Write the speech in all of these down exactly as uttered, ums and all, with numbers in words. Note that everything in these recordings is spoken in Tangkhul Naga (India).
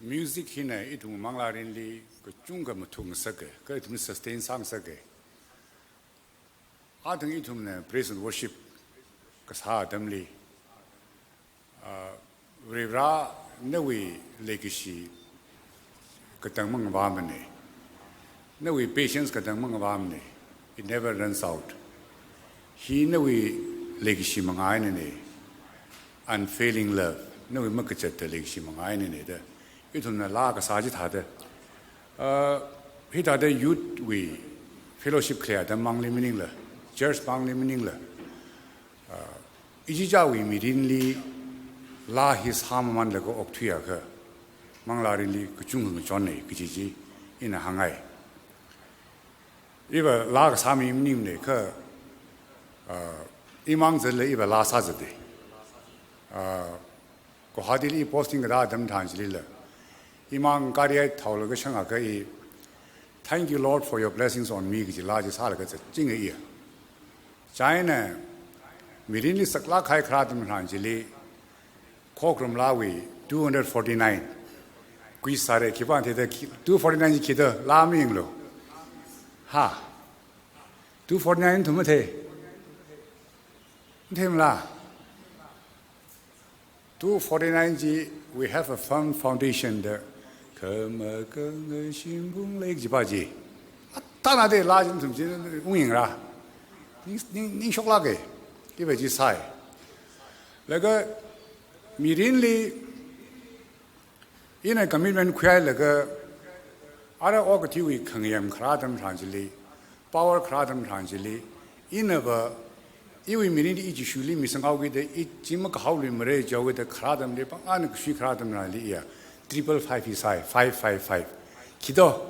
Music hina ithum manglārinli kachungkha mathuk ngasaka, kha ithum sustain sāngasaka. Athang ithumna praise and worship kasā atamli, ah, Varivara nawui leikashi katang mangavāmana. Nawui patience katang mangavāmana. It never runs out. Hi nawui leikashi mangā einana. Unfailing love. Nawui makachatta leikashi mangā einana da ithumna laa kasā chithāda, ah, hithāda youth wui fellowship khalei atam mangli maningla, church mangli maningla, ah, ichichāwui mirinli laa hi sāmamanlaga okthuiakha, manglārinli kachungkha ngachonna kaji chi ina hāngngai. Iva laa kasā mi maningmana kha, ah, imang zatlala iva laa sāzata. Ah, Guwahatili i posting katā atam tharan chilila, imang gari eina thaolaga shangakha i, "Thank you, Lord, for your blessings on me," kaji laa chi sālaga zatchinga iya. Chieina mirinli saklāk kahai kharā atam tharan chili, Khokharum laawui two hundred forty-nine. Quiz sāra, khipāna theida khi, two forty-nine chi khi da, laa mayanglu. Ha. Two forty-nine ithum mathei. Matheimala? Two forty-nine chi, "We have a firm foundation," da. "Khamakanga shimphung lei," kaji pa chi. Athāna da laa chi ithum chi ungyangra. Ning, ning, ningshoklāka. Iva chi sāi. Laga mirinli ina commitment khuihailaga, ara okathuiwui khangayām kharā atam tharan chili, power kharā atam tharan chili, inava iwui mirinli i Jishuli misanghaokida, i chi makahaoluimara jihaokida kharā atamli, pangāna kashui kharā atam tharanli iya, triple five hi sāi, five five five. Khi do?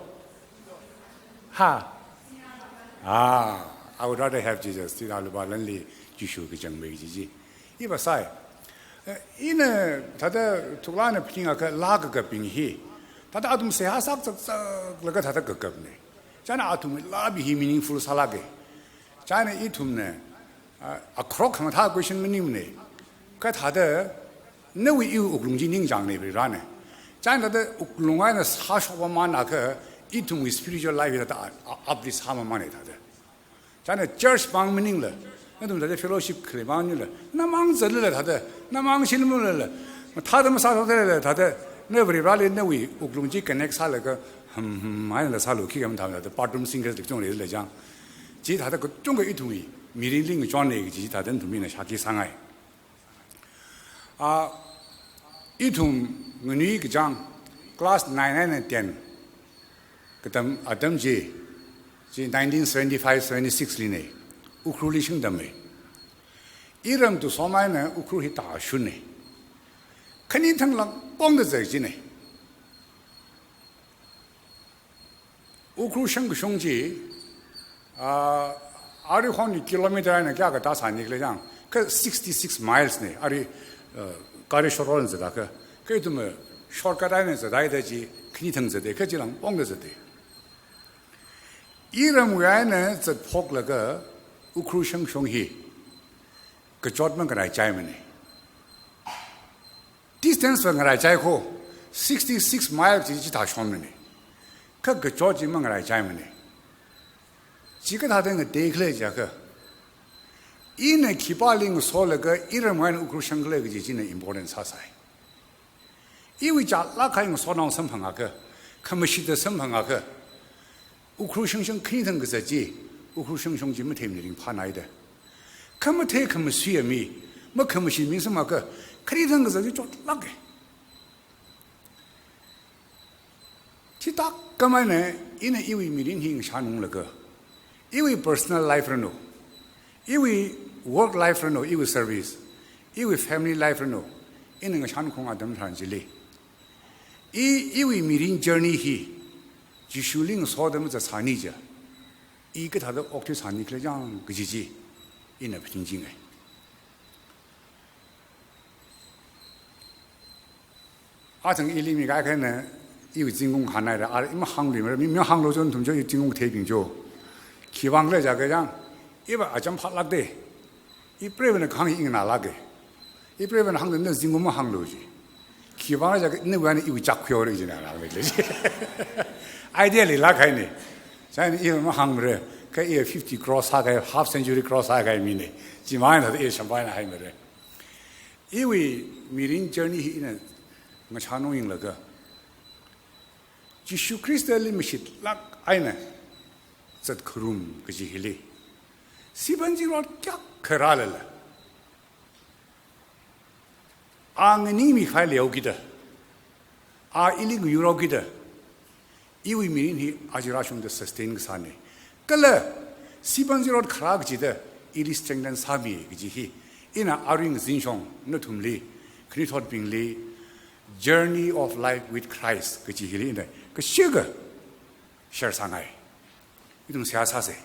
Ha? Ah, I would rather have Jesus. Thida lupā lanli Jishu kachangmei kaji chi. Iva sāi. Eh, ina thāda thuklāna phaningakha laa kakapbing hi, thāda athum seihā sākzakzaklaga thāda kakapna. Chieina athumwui laabing hi meaningful sālāka. Chieina ithumna, ah, akhorok khamathā question maningmana. Kha thāda nawui iwui wuklung chi ningchāngna Varivarana. Chieina thāda wuklung eina sāshokmamanakha ithumwui spiritual life hi thāda, ah, ah, uplift sāmamana thāda. Chieina church mang maningla, nathum thāda fellowship khalei mang maningla, namang zatlala thāda, namang shilmulala, mathāda masāshokdalala thāda, na Varivarali nawui wuklung chi connect sālaga, hmm, hmm, haila sālu, khikha mathāmana thāda, bathroom singers likchung leilala chang. Chi thāda kachungkha ithumwui mirinli ngachonna kaji chi thāda nathum mina shākhui sāngai. Ah, ithum nganui kachāng class nine eina ten katam atam chi, chi nineteen seventy-five seventy-six lina, Ukhrulli shingtammei. Iram Tusom eina Ukhrul hi tāshunna. Khanithang langpongda zat china. Ukhrul shangkashung chi, ah, aruihon kilometer eina kayākha tāsānikhala chang, kha sixty-six miles na, arui, ah, gari shortcut eina zatakha, kha ithum, ah, shortcut eina zathaida chi, khanithang zata, kha chi langpongda zata. Iramwui eina zatphoklaga Ukhrul shangkashung hi, kachot mangaraichaimana. Distance va ngaraichai kho, sixty-six mile chi chithāshonmana. Kha kachot chi mangaraichaimana. Chi kathāda ngateikhala jiakha, ina khipāli ngasolaga iramwui eina Ukhrul shangkhala kaji china important sāsai. Iwui chālāk kahai ngasotnao samphangakha, khamashitda samphangakha, Ukhrul shangkashung khanithang kazat chi, Ukhrul shangkashung chi matheimana ringphānaida. Khamathei khamasuiya mi, makhamashit mi samphangakha, khanithang kazat chi chotlāka. Chithākhamei eina, ina iwui mirin hi ngashanunglaga, iwui personal life ranu, iwui work life ranu, iwui service, iwui family life ranu, ina ngashan khaung atam tharan chili, i, iwui mirin journey hi Jishuli ngasoda mazatsāni chiakha, i kathāda okthuisānikhala chang kaji chi ina phaningchingai. Athang ili mikahai akhana iwui zingkum hānghaira, ara i mahāngluimara, mi, mi hānglu chon nathum cho, i zingkum theibing cho. Khiwuivang khala jiakha chang, iva acham phalākda, i Varena kahāng hi i nganālāka. I Varena hāngda na zingkum mahānglu ji. Khiwuivang jiakha nawui eina iwui chāk khuihaora jina rāngaile. Idea leilāk kahaina. Chieina i mahāngmara, kha i fifty cross sākahai, half century cross sākahai mina. Chimang eina thāda i shampaihaimara. Iwui mirin journey hi ina ngashā nung yanglaga, Jishu Khristali mashitlāk eina zatkharum kaji hili, sipanzing rot kayākha rālala, a nganingmi khavai leihaokida, a ili ngayurhaokida, iwui mirin hi aja rāshungda sustain kasāna. Kala sipanzing rot kharā kachida ili strengthen sāmi kaji hi ina arui ngazinshong nathumli, khanuithotbingli, Journey of Life with Christ kaji hili ina kashika share sāngai. Ithum seihā sāsa.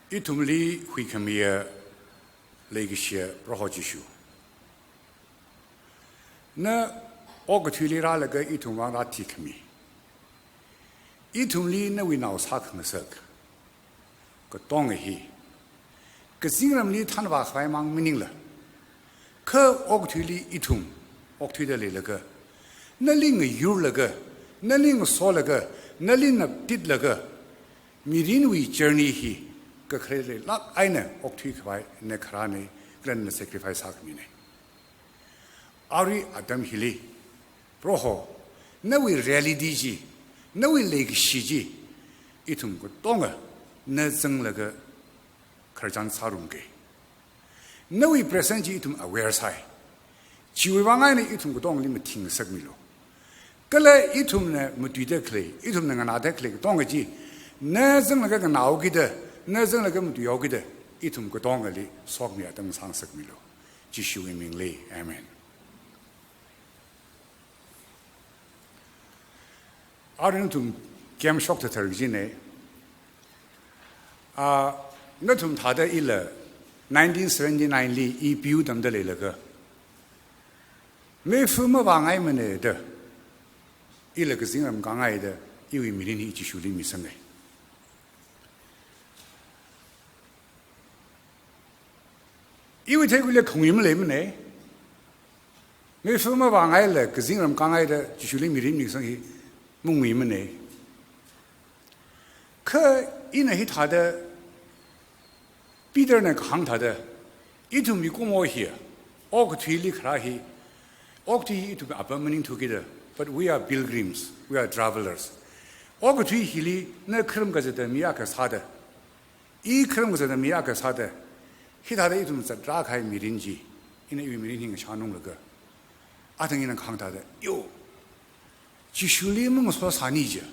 Ithumli huikhamiya leikashiya Proho Jishu, na okathuili rālaga ithumwui vang rāthikhami, ithumli nawui nao sākhangasak katonga hi kazingramli thanvā khavai mang maningla, kha okathuili ithum okthuida leilaga, nali ngayurlaga, nali ngasolaga, nali naptitlaga, mirinwui journey hi kakhalat leilāk eina okthui khavai na kharāna, kala na sacrifice sākhamina. Arui atam hili, Proho, nawui reality chi, nawui leikashi chi, ithum katonga na zanglaga khararchan sārumga. Nawui presence chi ithum aware sāi. Chiwui vang eina ithum katongali mathing ngasakmilu. Kala ithumna matuida khalei, ithumna nganāda khalei katonga chi, na zanglaga nganāhaokida, na zanglaga matuihaokida, ithum katongali sokmi atam sāngasakmilu. Jishuwui mingli, amen. Arui nathum camp shokthāthar kajina. Ah, nathum thāda ila nineteen seventy-nine li i P U tamda leilaga, meifa mavāngaimana da, ila kazingram kāngaida, iwui mirin hi Jishuli misanga. Iwui theikhuili khangui maleimana. Meifa mavāngaila kazingram kāngaida Jishuli mirin misang hi manguimana. Kha ina hithāda, Peterna kahāng thāda, ithum mikumo hi, okathuili kharā hi, okathui hi ithum apam maningthukida, but we are pilgrims, we are travelers. Okathui hili na kharam kazata mi akha sāda, i kharam kazata mi akha sāda, hithāda ithum zatrākahai mirin chi, ina iwui mirin hi ngashānunglaga, athang ina kahāng thāda, yo, Jishuli mangasosāni ja,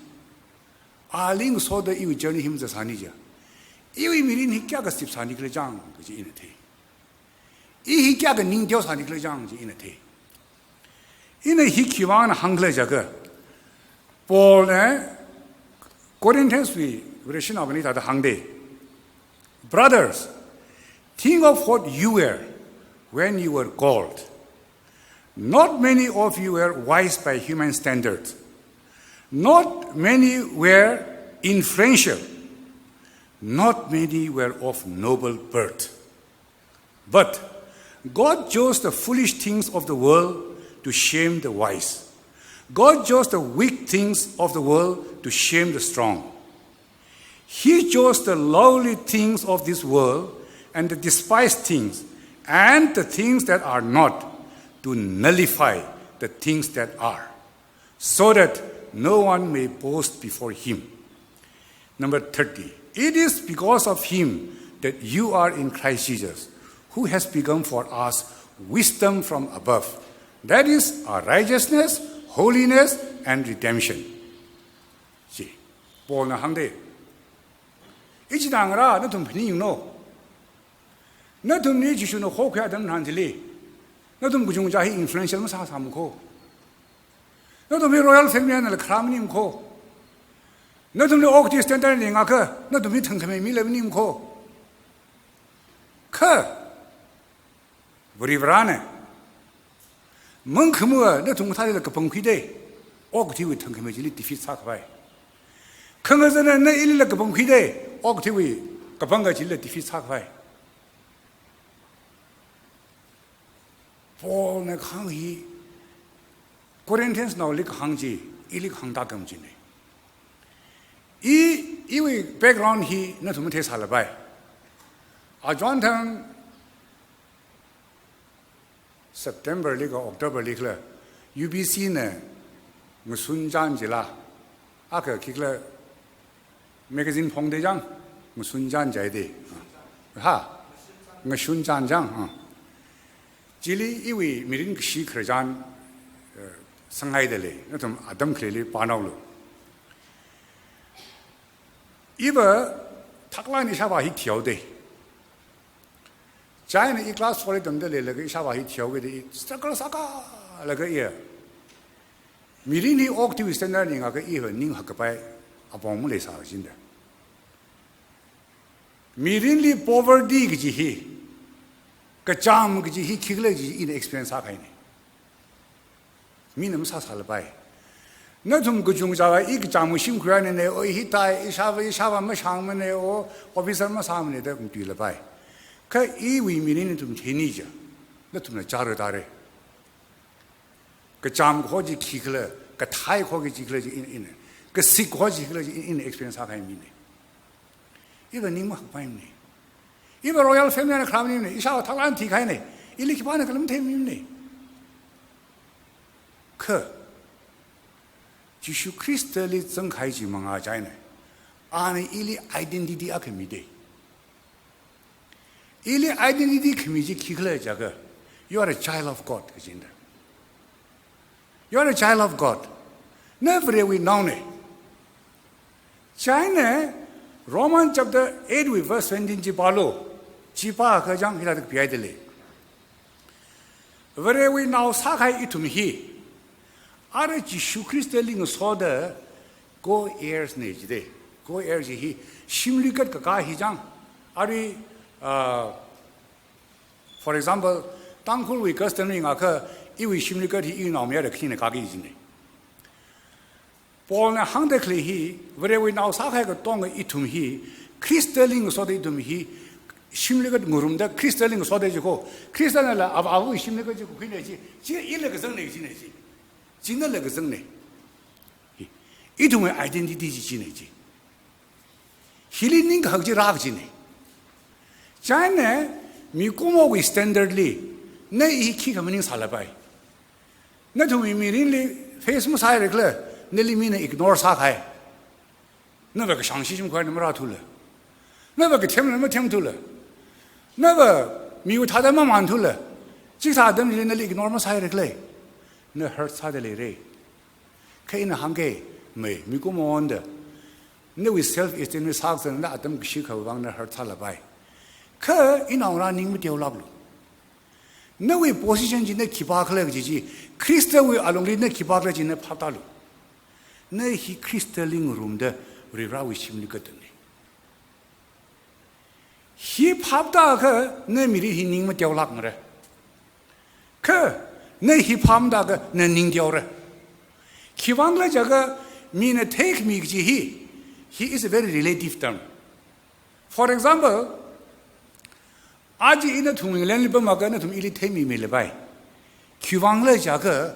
ali ngasoda iwui journey hi mazatsāni ja, iwui mirin hi kayākha stipsāni khala chang kaji ina thei. I hi kayākha ningteosāni khala chang chi ina thei. Ina hi khiwuivangna hāngkhala jiakha, Paulna Corinthianswui Vareshinaobingli thāda hāngda, "Brothers, think of what you were when you were called. Not many of you were wise by human standards. Not many were influential. Not many were of noble birth. But God chose the foolish things of the world to shame the wise. God chose the weak things of the world to shame the strong. He chose the lowly things of this world and the despised things and the things that are not to nullify the things that are, so that no one may boast before him." Number thirty. "It is because of him that you are in Christ Jesus, who has become for us wisdom from above. That is our righteousness, holiness, and redemption." Chi, Paulna hāngda. I chithāda ngarā, nathum phaningyanglu. Nathumli Jishuna hokhuiya atam tharan chili, nathum kachungkha hi influential masāsāma kho. Nathum hi royal family einala kharā maningma kho. Nathumli okathui standard li ngakha, nathum hi thangkhamei mila maningma kho. Kha, Varivarana, mangkhamua nathum kathālila kapangkhuida, okathuiwui thangkhamei chili defeat sākhavai. Khangazana na ilila kapangkhuida, okathuiwui kapangkha chilila defeat sākhavai. Paulna kahāng hi Corinthians naoli kahāng chi, ili kahāng tākam china. I, iwui background hi nathum theisālapai. Aja thang September li ka October li khala U B C na ngasun chān chila, akha khikhala magazine phongda chang, ngasun chān chida. Ha, ngasun chān chang. Ha. Chili iwui mirin kashi khararchan, eh, sanghaida lei, nathum atam khalili pānaolu. Iva thaklāk eina ishāvā hi thihaoda. Chieina i class four li tamda leilaga ishāvā hi thihaokida i struggle sākalaga i. Mirin hi okathuiwui standard li ngaka iva ning hakkapai apong maleisā kajina. Mirinli poverty kaji hi, kachām kaji hi khikhala kaji ina experience sākahaina. Mina masāsālapai. Nathum kachungkha chāva i kachām shimkhurna ne, o i hithai, ishāvā, ishāvā mashāngmana, o officer masāmana da khamatuilapai. Kha iwui mirin nathum theini ja, nathumna chara tāra. Kachām kaho chi khikhala, kathei kaho chi khikhala chi ina, ina. Kasik kaho chi khikhala chi ina, ina experience sākahai mina. Iva ning mahakpaimana. Iva royal family na kharā maningmana, ishāvā thaklāk eina thikahaina. Ili khipāna khala matheimana. Kha Jishu Khristali zangkahai chi mangā chieina, ana ili identity akha mida. Ili identity khami chi khikhala jiakha, you are a child of God kajina. You are a child of God. Na Varewui naona. Chieina Roman chapter eight wui verse seventeen chi pālu. Chi pākha chang hithāda kapihaida lei. Varewui nao sākahai ithum hi, ara Jishu Khristali ngasoda co-heirs na jida. Co-heirs chi hi shimluikat kakā hi chang. Arui, ah, for example, Tangkhulwui custom li ngakha iwui shimluikat hi iwui naomayara khanina kāki jina. Paulna hāngda khalei hi, Varewui nao sākahai katonga ithum hi, Khristali ngasoda ithum hi, shimluikat ngarumda Khristali ngasoda jiko, Khristana la avāvawui shimluikat chi kakhuina chi, chi ila kazangna china chi. China la kazangna. Hi, ithumwui identity chi china chi. Hili ningkahak chi rāki jina. Chieina mikumowui standard li, na i khikha maningsālapai. Nathumwui mirinli face masāhaira khala, nali mina ignore sākahai. Nava kashāng shishim khuina marāthula. Nava kathemla mathemthula. Nava miwui thāda mamānthula. Chithā atamli nali ignore masāhaira khala, na hurt sāda leira. Kha ina hāngke, mei, mikumowui vangda, nawui self esteem li sākazang na atam kashi khavang na hurt sālapai. Kha ina ngarā ning mateolāklu. Nawui position chi na khipākhala kaji chi, Khristawui alungli na khipākhala chi na phaptālu. Na hi Khristali ngarumda Varivarāwui shimluikat na. Hi phaptākha na mirin hi ning mateolākmara. Kha na hi phaptākha na ning teora. Khiwuivang khala jiakha mina theimi kaji hi, hi is a very relative term. For example, aja ina nathum England li pamlaga nathum ili theimimeilapai. Khiwuivang khala jiakha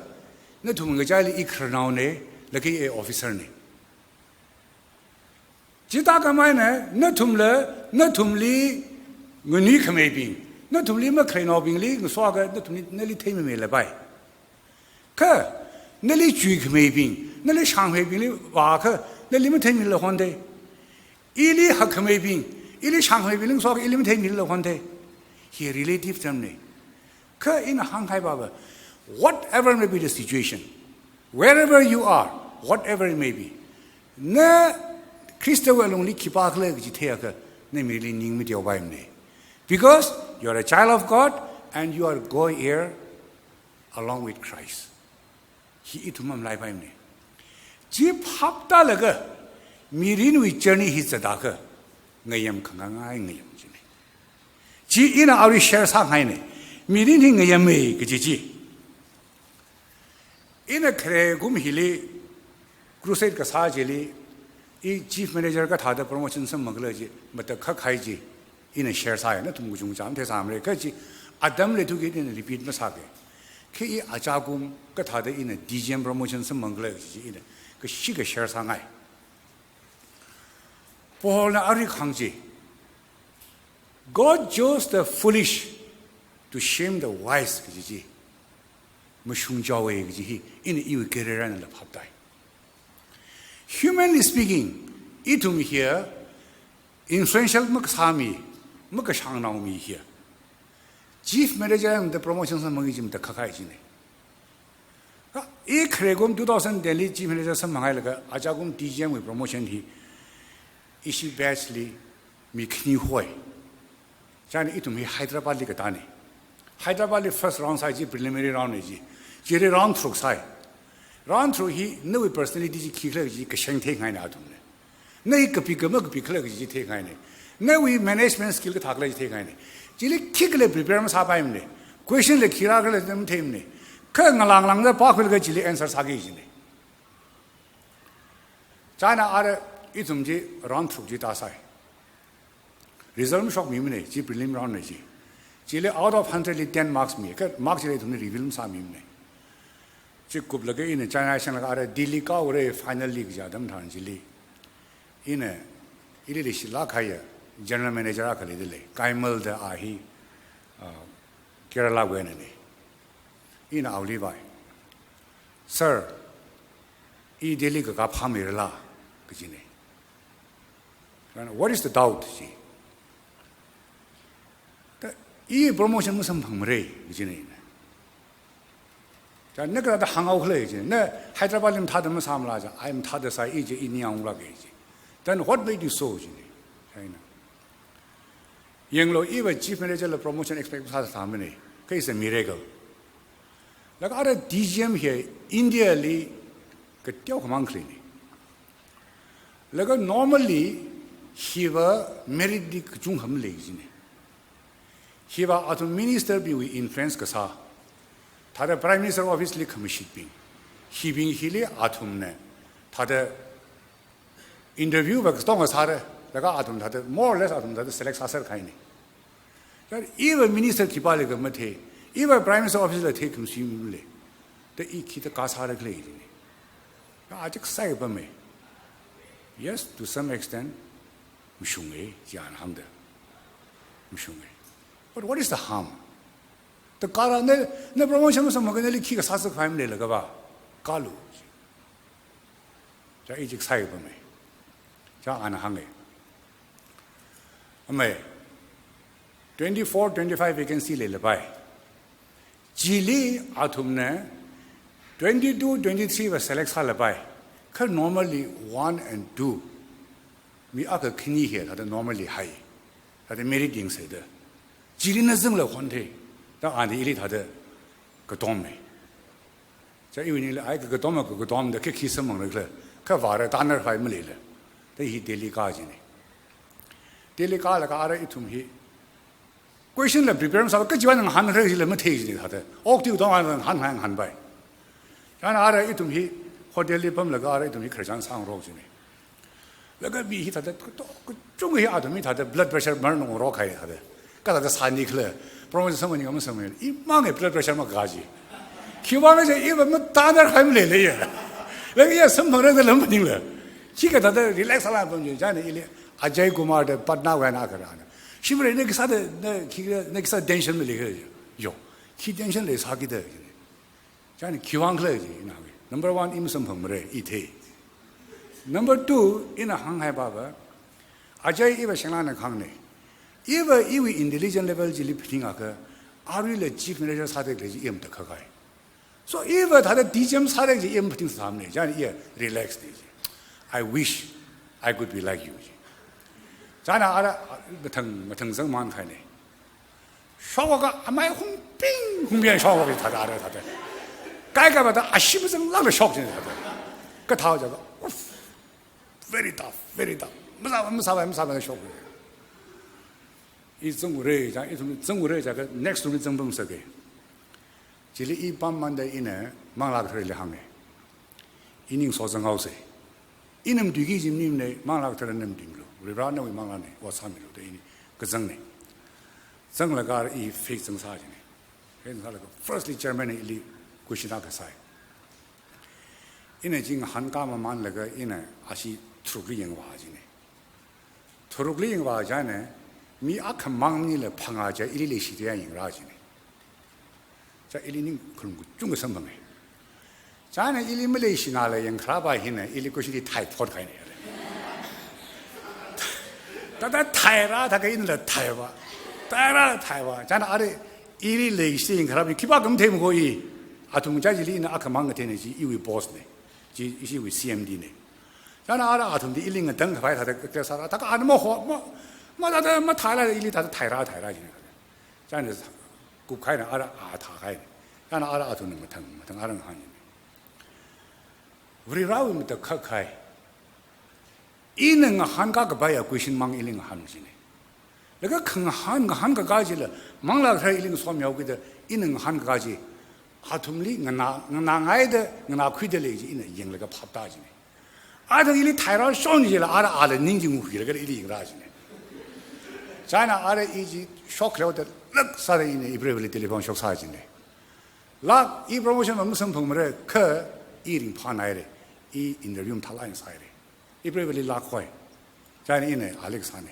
nathum ngachaili i khararnaona, laga i officer na. Chithākhamei eina, nathumla, nathumli nganuikhameibing, nathumli makhalei naobingli ngasoda nathumli, nali theimimeilapai. Kha, nali chuikhameibing, nali shāngkhameibingli vākha, nali matheimila honda. Ili hakkhameibing, ili shāngkhameibingli ngasoda ili matheimila honda. Hi relative term na. Kha ina hāngkahai baba, whatever may be the situation, wherever you are, whatever it may be, na Khristawui alungli khipākhala kaji theiakha, na mirinli ning mateopaimana. Because you are a child of God and you are co-heir along with Christ. Hi ithum mamalaipaimana. Chi phaptālaga, mirinwui journey hi zatakha, ngayām khangangai ngayām china. Chi ina arui share sāngaina. Mirin hi ngayāma kaji chi. Ina khare kum hili crusade kasā chili, i chief manager kathāda promotion samphanglei chi, matakhak kahai chi, ina share sāya, nathum kachungkha cham theisāmara, kha chi, atam leithuki ina repeat masāke. Khi i achakum kathāda ina D G M promotion samphangkhala kaji chi ina kashika share sāngai. Paulna ari khangchi, "God chose the foolish to shame the wise," kaji chi mashungchaowe kaji hi ina iwui career eina la phaptai. Humanly speaking, ithum hiya influential makasā mi, makashāngnao mi hiya Chief Manager eina da promotion samphangki chi matakhak kahai chine. Ha, i kharekum two thousand ten li Chief Manager samphanghailaga achakum D G M wui promotion hi ishi batch li mi khani hoi. Chieina ithum hi Hyderabad li katāne. Hyderabad li first round sāi chi, preliminary round ne chi. Chili round tharuk sāi. Round tharuk hi nawui personality chi khikhala kaji kasheng theingaine athumna. Na hi kapikha makapi khala kaji theingaine. Nawui management skill kathākhala chi theingaine. Chili khikhala prepare masāpaimane. Question la khi rākhala matheimane. Kha ngalang langda pākhuilaga chili answer sāki kajine. Chieina ara ithum chi round tharuk chi tāsai. Result mashokmimane, chi prelim round ne chi. Chili out of hundred li ten marks mi, kha mark chili ithumna reveal masāmimane. Chi kuplaga ina China shanglaga ara Delhi kāure final li kaja atam tharan chili. Ina, ili leishilāk kahaiya general manager akha leidalei, Kaimal da a hi, ah, Kerala wui einane. Ina awuili vāi, "Sir, i Delhi kakā phāmeirala?" kajine. Chieina, "What is the doubt?" ji. "Ta, i promotion masamphangmare," kajine ina. "Ta, na kathāda hānghaokhala?" ji. "Na Hyderabad li mathāda masāmala?" ja. "I mathāda sāi, i chi i ningyāng unglāke," ji. "Then what made you so?" jine. Chieina, "Yanglu, iva chief manager la promotion expect sāsāmane. Kha it's a miracle. Laga ara D G M hi India li kateokhamang khaleine. Laga normally hiva merit li kachungkha malei jine. Hiva athum minister bingwui influence kasā, thāda Prime Minister office li khamashitbing, hibing hili athumna thāda interview va katonga sāra, laga athum thāda more or less athum thāda select sāser kahaine. Chieina iva minister khipālikha mathei, iva Prime Minister office la theikhamashimale. Ta i khi takā sārakhala jine. Ka achik sai pame. Yes, to some extent, mashunge, chi ana hāngda. Mashunge. But what is the harm? Ta kāra na, na promotion masamphangakha nali khikha sāsākhavai maleilakha va, kālu. Chieina i chik sai pame. Chieina ana hānge. Amei, twenty-four, twenty-five vacancy leilapai. Chili athumna twenty-two, twenty-three va select sālapai. Kha normally one and two. Mi akha khani hi thāda normally hai. Thāda merit yangseida. Chili na zangla honthei. Ta ani ili thāda katom me. Chieina iwui ningli ai kakatom a kakatom da khi khi samphangrakhala. Kha vāra tānarkhavai maleila. Ta hi Delhi kā jine. Delhi kālaga ara ithum hi question la prepare masāla, kachiwui ngahānra jila mathei jine thāda. Okathui tong ana ngahān ngahānpai. Chieina ara ithum hi hotel li pamlaga ara ithum hi khararchan sāngarok jine. Laga mi hi thāda, to, kachung hi athum hi thāda blood pressure marngarok kahai thāda. Kathāda sānikhala, promotion samphang ningam samphang, imang hi blood pressure makā ji. Khiwuivang chi iva matānarkhavai maleileiya. Laga iya samphangra da lam maningla. Chikathāda relax sāla pam ji, chieina ili Ajay Kumar da Patna wui eina akha rāna. Shimre, na khisāda, na khi, na khisā tension maleikhala? Yo, khi tension leisāki da. Chieina khiwuivang khala ji ina hānge. Number one, i masamphangmare, i thei. Number two, ina hānghaipa va, Ajay iva shenglana kahāngne. Iva iwui intelligence level chili phaning akha, aruila chief manager sāda khalei chi i matakhak kahai. So iva thāda D G M sāda khalei chi i maphaning sāmane, chieina iya relax ne ji. I wish I could be like you ji. Chieina ara mathang, mathang zangmān kahaine. Shoka amei hungping, hungping shoka thāda ara thāda. Kaikha va thāda ashee mazanglākla shok jine thāda. Kathā jiakha, uff, very tough, very tough. Masāva, masāva, masāva shok. I zangure, chieina ithum zangure jiakha next room li zangpamsake. Chili i pammanda ina Manglā Katharali hānge. I ningso zanghaose. Ina matuiki kaji maningmane, Manglā Katharana matuimilu. Varivara nawui manglāne, ot sāmilu da ini kazangne. Zanglaga i faith zangsā jine. Hina sālaga firstly chairman ili question akha sāi. Ina chi ngahānkā mamānlaga ina ashi tharukli yangvā jina. Tharukli yangvā china mi akhamang maningla phangā chi ili leishida yangra jina. Chā ili ning khalung kachungkha samphanga. China ili maleishinala yangkharā pa hina ili question hi thai phot kahaina. Thāda thaira thākha inala thaiva. Thaira thaiva. China ara ili leishi yangkharā pa khipākha mathei mako i. Athum chā chili ina akhamang katheina chi iwui boss na. Chi ishiwui C M D na. China ara athumli ili ngatangkhavai thāda kala sāra. Thākha ana maho, ma, mathāda, mathaila ili thāda thaira, thaira jina. China kupkahaina ara a thākahaina. China ara athumna mathang, mathang ara ngahān jina. Varivarāwui matakhak kahai. Ina ngahānkā kapaiya question mang ili ngahān jina. Laga khangahān, ngahānkakā chila, manglā kharā ili ngasomi haokida, ina ngahānkakā chi, athumli nganā, nganāngaida, nganākhuida lei chi, ina yanglaga phapta jina. Athang ili thaira shon chila, ara ala ning chi nguilaga ili yangra jina. China ara i chi shok leoda lak sāda ina ipreivali telephone shoksā jina. Lak, i promotion masamphangmara, kha i ringphānaira, i interview mathālāk eina sāira. Ipreivali lak hoi. China ina ali kasāna.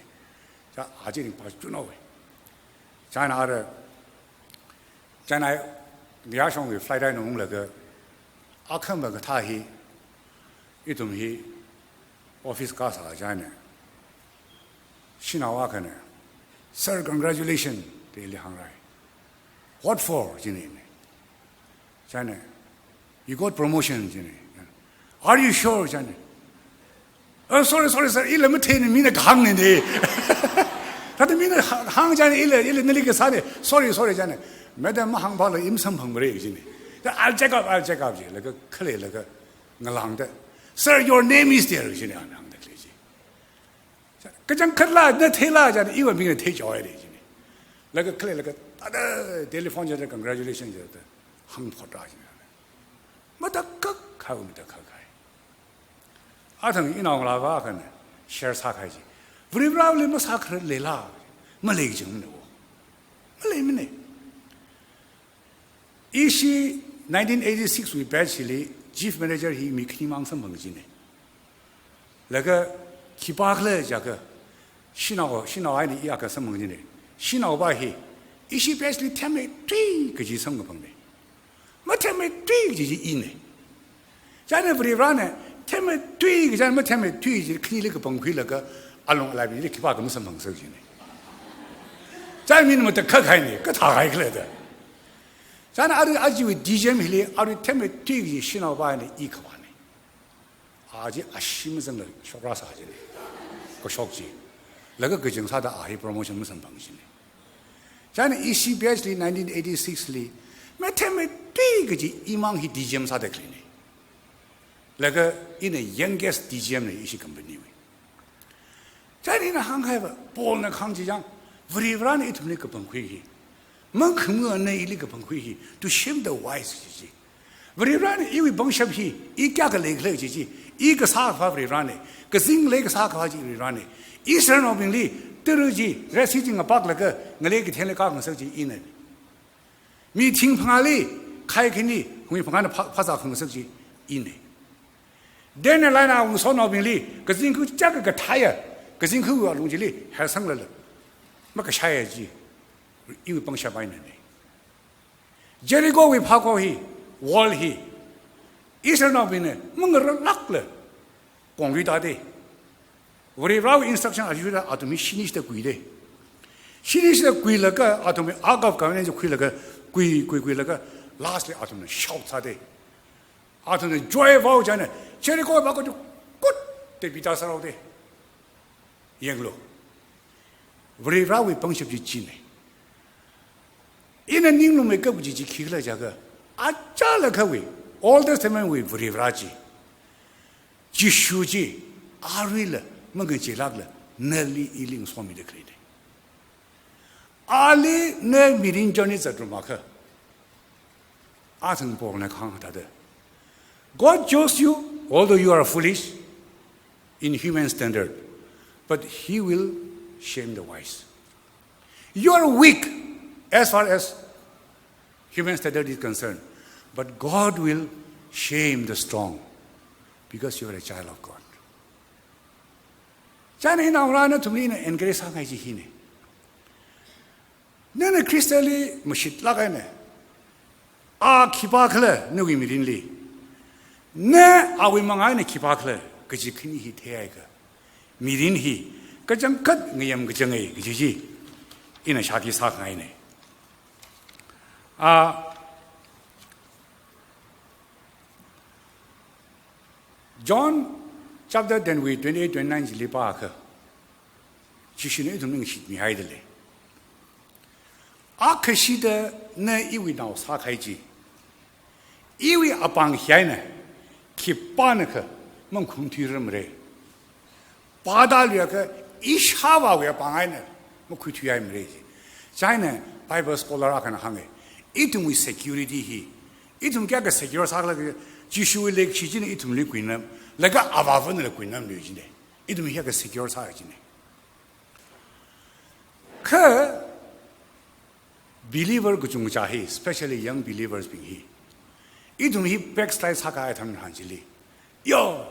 Chā aja ringphā chunoi. China ara, china yāshongwui flight eina unglaga, akhama kathā hi, ithum hi, office kasā china. Shanao akhana, "Sir, congratulations," da ili hāngrai. "What for?" jina ina. China, "You got promotion," jina. "Are you sure?" china. "Oh, sorry, sorry, sir. Ila matheina, mina kahāngna ne." Thāda mina hā-, hāng china ila, ila nali kasāna. "Sorry, sorry," china. "Madam mahāngphala i masamphangmara," jina. "I'll check up, I'll check up," ji. Laga khaleilaga ngalāngda, "Sir, your name is there," jina, ana hāngda khalei chi. "Kachangkhatla, na theila?" china, "Iwui mingna theichaohaira," jina. Laga khaleilaga, thāda telephone chida, "Congratulations," jida, hāngphot ra jina. Matakhak kahai, matakhak kahai. Athang inaongalāva akhana share sākahai chi. Varivarāli masākharar leila? Malei jingmana wo. Maleimana. Ishi nineteen eighty-six wui batch li chief manager hi mi khanimang samphang jina. Laga khipākhala jiakha, shanao, shanao eina i akha samphang jina. Shanao pa hi, ishi batch li themmeithui kaji samkaphangna. Mathemmeithui kaji chi ina. China Varivarāna, themmeithui kaji china mathemmeithui chi khanili kapangkhuilaga, alung alaibingli khipākha masamphangsak jina. China mina matakhak kahaina, kathā kahai khala da. China arui ajiwui D G M hili, arui themmeithui kaji shanao pa eina i khavāna. A chi ashi mazangla shokra sā jina. Kashok chi. Laga kaching sāda a hi promotion masamphang jina. China ishi batch li nineteen eighty-six li, mathemmeithui kaji imang hi D G M sāda khaleina. Laga ina youngest D G M na ishi company wui. China ina hāngkahaiva, Paulna kahāng chi chang, Varivarāna ithumli kapangkhui hi. Mangkhama na ili kapangkhui hi, to shame the wise chi chi. Varivarāna iwui pangshap hi, i kayākha leikhala chi chi, i kasā akha Varivarāna, kazing lei kasā akha chi Varivarāna. Israelnaobingli, tara chi, Red Sea chi ngapaklaga, ngalei kathengli kākhangasak chi ina. Mi thing phangāli, khai khani, hungmi phangāna phā, phāzā khangasak chi ina. Daniel eina awungsonaobingli, kazingkha chaka kathāya, kazingkhawui alung chili, hāsang lala. Makashaiya chi, iwui pangshap einana. Jerichowui phākho hi, wall hi, Israelnaobingna, mangararlākla, kongri tāda. Varivarāwui instruction athishurda athum hi shini shida kuida. Shini shida kuilaga athum hi Ark of Covenant chi khuilaga, kui, kui, kuilaga, last li athumna shout sāda. Athumna joy vao china, Jericho phākho chi kut, te pita sāraoda. Yanglu. Varivarāwui pangshap chi china. Ina ninglung meikap kaji chi khikhala jiakha, achālakhawui, Old Testament wui Varivarā chi, Jishu chi, aruila, mangacheelākla, nali ili ngasomida khaleina. Ali na mirin journey zatrum akha. Athang Paulna kahāng thāda. God chose you, although you are foolish in human standard, but he will shame the wise. You are weak as far as Human standard is concerned. But God will shame the strong because you are a child of God. Chieina ina ura nathumli ina encourage sāngai chi hina. Nana Khristali mashitlāk eina, a khipākhala nawui mirinli, na awui mangā eina khipākhala kaji khani hi theiakha, mirin hi kachangkhat ngayām kachang ai kaji chi ina shākhui sāngaina. A, John chapter ten wui twenty-eight, twenty-nine chili pākha, Jishuna ithumli ngashitmihaida lei. Akhashida na iwui nao sākahai chi, iwui apāng hi eina khipānakha mangkhuithuirarmara. Pāda leiakha ishāvāwui apāng eina makhuithuihaimara chi. Chieina Bible scholar akhana hānga, ithumwui security hi, ithum kayākha secure sākhala, Jishuwui leikashi china ithumli kuinam, laga avāvana kuinamli jina. Ithum hi kayākha secure sā jina. Kha believer kachungkha hi, especially young believers bing hi, ithum hi backslide sākahai atam tharan chili, yo,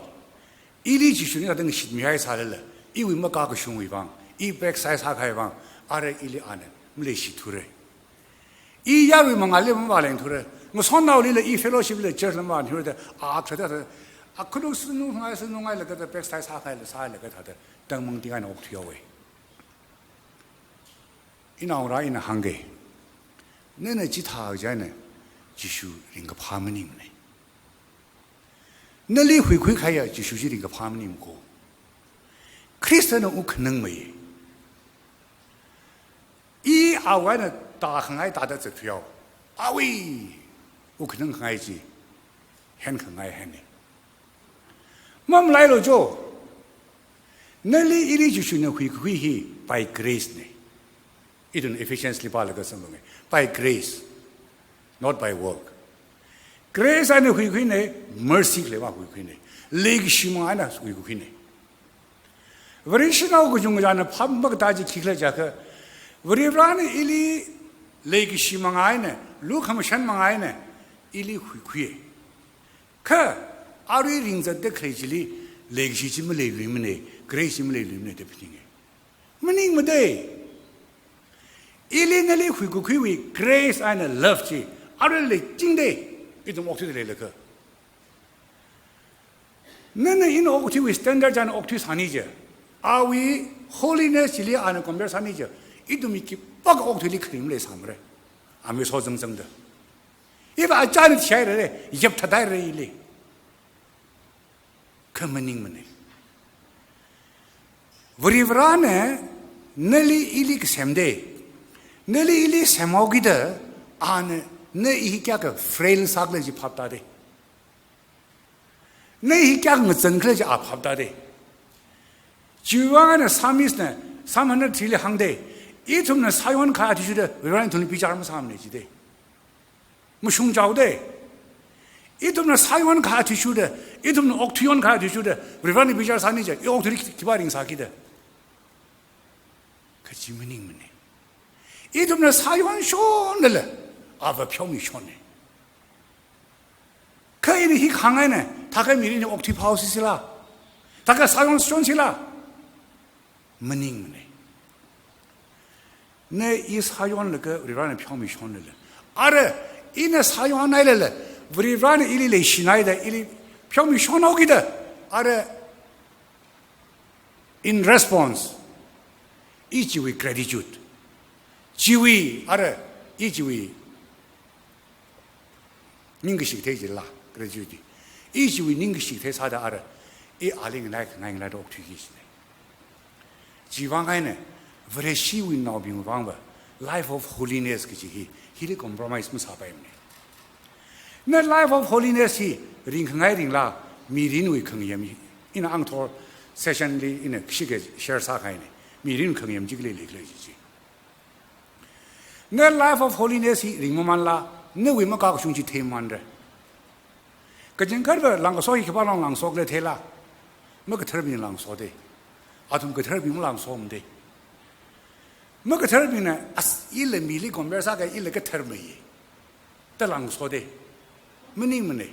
ili Jishuna ithāda ngashitmihai sālala, iwui makakashungwui vang, i backslide sākahai vang, ara ili ana maleishithura. I yarui mangāli mavālengthura. Ngasotnaolila, i fellowship la, church la mavāthura da, a kha thāda, a khulu sunu ngai sunu ngailaga thāda, backslide sākahaila sālaga thāda, tangmang ting eina okthuihaowa. Ina ura ina hānga, nana chithā chieina Jishu ringkaphā maningmana. Nali huikhui kahaiya Jishu chi ringkaphā maningmako. Khristana wuk khanang mai. I awui eina tākhangai tāda zatthuihao. Awui wuk khanang khangai chi henkhangai hina. Mamalailu jo. Nali ili Jishuna huikhui hi by grace na. Ithum Ephesians li pālaga samphanga. By grace, not by work. Grace eina huikhuina, mercy khalei vang huikhuina. Leikashi mangā eina huikhuina. Vareshinao kachungkhana phap makatā chi khikhala jiakha, Varivarana ili leikashi mangā eina, lukhamashan mangā eina, ili huikhuiya. Kha, arui ringzatda khalei chili, leikashi chi maleiluimana, grace chi maleiluimana da phaninga. Maningmada. Ili nali huikakhuiwui grace eina love chi, arui leichingda, ithum okthuida leilakha. Nana ina okthuiwui standard china okthuisāni je. Awui holiness chili ana compare sāni je. Ithumwui khipākha okthuili kharing maleisāmara. Ami sozangzangda. Iva achāna thihairare, yapthathairare ili. Kha maningmana. Varivarana nali ili kasemda. Nali ili semhaokida, ana na i hi kayākha frail sākhala chi phap tāda. Na i hi kayākha ngazankhala chi a phap tāda. Chiwui vang eina Psalmist na, Psalm hundred three li hāngda, ithumna sāyonkahai athishurda, Varivarana ithumli bichar masāmana jida. Mashungchaoda. Ithumna sāyonkahai athishurda, ithumna okthuiyonkahai athishurda, Varivarana bichar sāni je, i okthuili khipā ringsākida. Kha chi maningmana. Ithumna sāyonshonlala, ava pheomishonna. Kha ina hi khangaina, thākha mirin hi okthuiphao sisila. Thākha sāyonshon sila. Maningmana. Na i sāyonlaga Varivarana pheomishonlala. Ara, ina sāyonhailala, Varivarana ili leishinaida, ili pheomishonhaokida. Ara, in response, i chiwui gratitude. Chiwui, ara, i chiwui ningkashi kathei chila, gratitude. I chiwui ningkashi kathei sāda ara, i ali nganai khangai ngalaida okthuiki kajina. Chiwui vang eina, Vareshiwui naobingwui vangva, life of holiness kaji hi, hili compromise masāpaimana. Na life of holiness hi ringkhangai ringla, mirinwui khangayam hi. Ina angthor session li ina kashika share sākahaina. Mirin khangayam chi kali leikhala chi chi. Na life of holiness hi ringmamanla, nawui makakashung chi theimamanra. Kachangkhatva langkaso hi khipā long langso khala theila, makatharbing langsoda. Athum katharbing malangso mada. Makatharbingna, as ila mili compare sākha ila katharmei. Talang sode. Maningmane.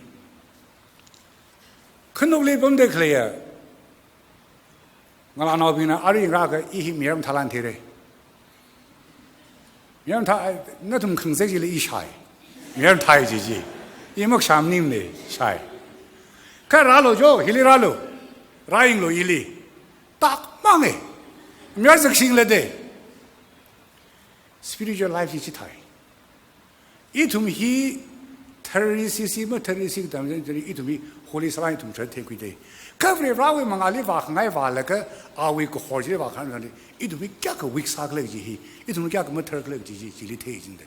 Khanukli pamda khaleiya ngalānaobingna arui rāka i hi mayar mathālāk theire. Mayar mathā, nathum khangazek chili i shai. Mayar mathā chi chi. I makashā maningmane, shai. Kha rālu jo, hili rālu. Rāyanglu ili. Takmange. Mayar zakshing lade. Spiritual life hi chithāi. Ithum hi tharisi si ma tharisi katam jan jani ithum hi holy sala ithum chān thekhuide. Kha Varivarāwui mangāli vākhangai vālaga awui kahor chili vākhangai ithum hi kayākha weak sākhala kaji hi, ithum kayākha mathar khala kaji chi, chili thei jinde.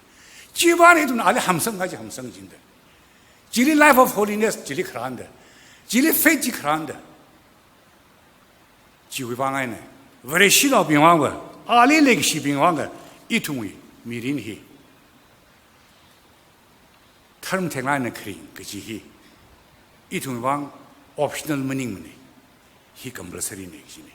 Chiwuivang ithum ali hamsang ngai chi hamsang jinde. Chili life of holiness chili kharānde. Chili faith chi kharānde. Chiwui vang eina, Vareshinaobing vangva, ali leikashibing vangva, ithumwui mirin hi tharmatheng eina kharing kaji hi, ithumwui vang optional maningmane, hi compulsory ne kajine.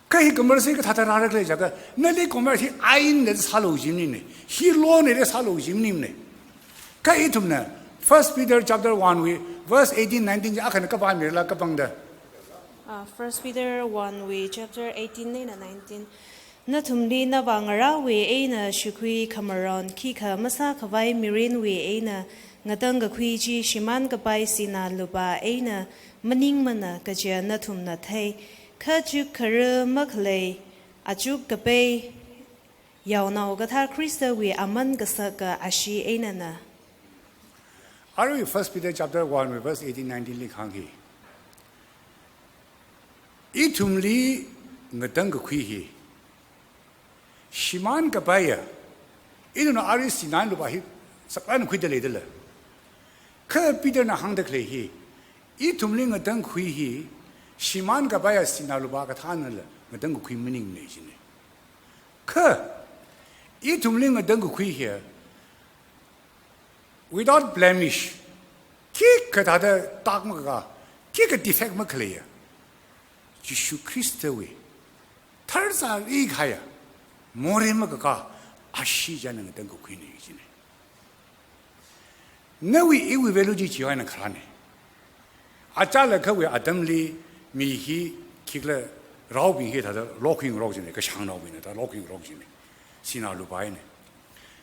Kha hi compulsory kathāda rāra khala jiakha, nali commerce hi ain da sālu kaji maningmane, hi law ne da sālu kaji maningmane. Kha ithumna First Peter chapter one wui verse eighteen, nineteen chi akhana kapā mirala kapangda. Ah, First Peter one wui chapter eighteen eina nineteen. Nathumli navā ngarāwui eina shakhui khamaron khikha masākhavai mirinwui eina ngatangkakhui chi shimānkapai sinā lupā eina maningmana kaja nathumna thei. Kha chuk khara makhalei achuk kapai yaonao kathar Khristawui aman kasaka ashee einana. Arui First Peter chapter one verse eighteen, nineteen li kahāng hi, ithumli ngatangkakhui hi shimānkapaiya, ithumna arui sinā lupā hi saklāk eina khuida leidala. Kha Peterna hāngda khalei hi, ithumli ngatangkakhui hi shimānkapaiya sinā lupā kathānala ngatangkakhui maningmane jine. Kha ithumli ngatangkakhui hi without blemish, khikha thāda tak makakā, khikha defect makhaleiya Jishu Khristawui tharzari kahaiya morei makakā ashee china ngatangkakhuine jine. Nawui iwui value chi chiwui eina kharāne. Achālakhawui atamli mi hi khikhala raobing hi thāda lokhuingarok jine, kashāngnaobingna thāda lokhuingarok jine. Sinā lupā eina.